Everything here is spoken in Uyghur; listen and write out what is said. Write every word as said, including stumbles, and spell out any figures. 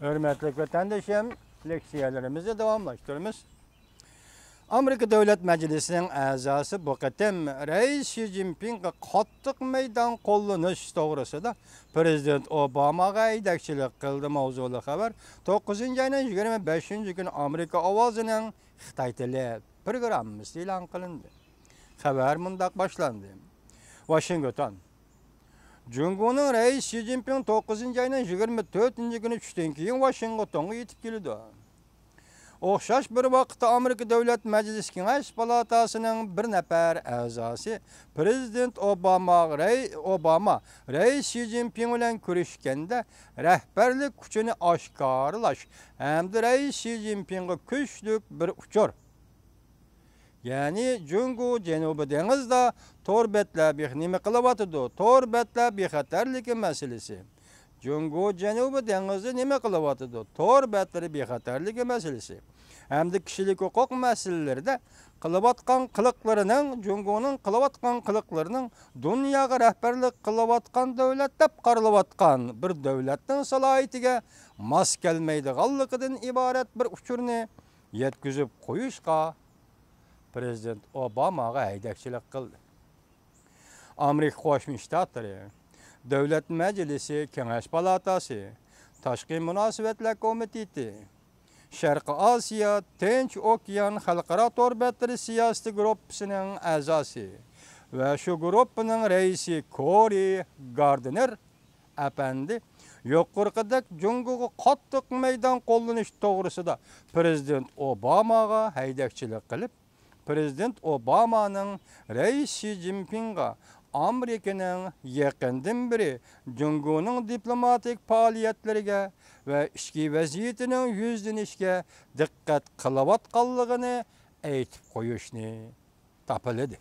ھۆرمەتلىك ۋەتەندىشىم، لېكسىيەلىرىمىزنى داۋاملاشتۇرىمىز. ئامېرىكا دۆلەت مەجلىسىنىڭ ئەزاسى بۇ قېتىم رەئىس شى جىنپىڭغا قاتتىق مەيدان قوللىنىش توغرىسىدا پىرېزىدېنت ئوباماغا ھەيدەكچىلىك قىلدى ماۋزۇلۇق خەۋەر توققۇزىنچى ئاينىڭ يىگىرمە بەشىنچى كۈنى ئامېرىكا ئاۋازىنىڭ خىتاي تىلى پروگراممىسىدا ئېلان قىلىندى. خەۋەر مۇنداق باشلاندى. ۋاشىنگتون. جۇڭگونىڭ رەئىسى شى جىنپىڭ توققۇزىنچى ئاينىڭ يىگىرمە تۆتىنچى كۈنى چۈشتىن كېيىن ۋاشىنگتونغا يېتىپ كېلىدۇ. ئوخشاش بىر ۋاقىتتا ئامېرىكا دۆلەت مەجلىسى كېڭەش پالاتاسىنىڭ بىر نەپەر ئەزاسى پىرېزىدېنت ئوباما رەي-، ئوباما رەئىس شى جىنپىڭ بىلەن كۆرۈشكەندە رەھبەرلىك كۈچىنى ئاشكارىلاش ھەمدە رەئىس شى جىنپىڭغا كۈچلۈك بىر ئۇچۇر، يەنى جۇڭگو جەنۇبىي دېڭىزدا تور بەتلەر بىخ-، نېمە قىلىۋاتىدۇ؟ تور بەتلەر بىخەتەرلىكى مەسىلىسى. جۇڭگو جەنۇبىي دېڭىزدا نېمە قىلىۋاتىدۇ؟ تور بەتلىرى بىخەتەرلىكى مەسىلىسى ھەمدە كىشىلىك ھوقۇق مەسىلىلىرىدە قىلىۋاتقان قىلىقلىرىنىڭ، جۇڭگونىڭ قىلىۋاتقان قىلىقلىرىنىڭ دۇنياغا رەھبەرلىك قىلىۋاتقان دۆلەت دەپ قارىلىۋاتقان بىر دۆلەتنىڭ سالاھىيىتىگە ماس كەلمەيدىغانلىقىدىن ئىبارەت بىر ئۇچۇرنى يەتكۈزۈپ قويۇشقا پىرېزىدېنت ئوباماغا ھەيدەكچىلىك قىلدى. ئامېرىكا قوشما شتاتلىرى، دۆلەت مەجلىسى كېڭەش پالاتاسى، تاشقى مۇناسىۋەتلەر كومىتېتى، شەرقىي ئاسىيا، تىنچ ئوكيان خەلقئارا تور بەتلىرى سىياسىتى گۇرۇپپىسىنىڭ ئەزاسى ۋە شۇ گۇرۇپپىنىڭ رەئىسى كورى گاردنېر ئەپەندى يۇقىرىقىدەك جۇڭگوغا قاتتىق مەيدان قوللىنىش توغرىسىدا پىرېزىدېنت ئوباماغا ھەيدەكچىلىك قىلىپ، پىرېزىدېنت ئوبامانىڭ رەئىس شى جىنپىڭغا ئامېرىكىنىڭ يېقىندىن بېرى جۇڭگونىڭ دىپلوماتىك پائالىيەتلىرىگە ۋە ئىچكى ۋەزىيىتىنىڭ يۈزلىنىشىگە دىققەت قىلىۋاتقانلىقىنى ئېيتىپ قويۇشنى تاپىلىدى.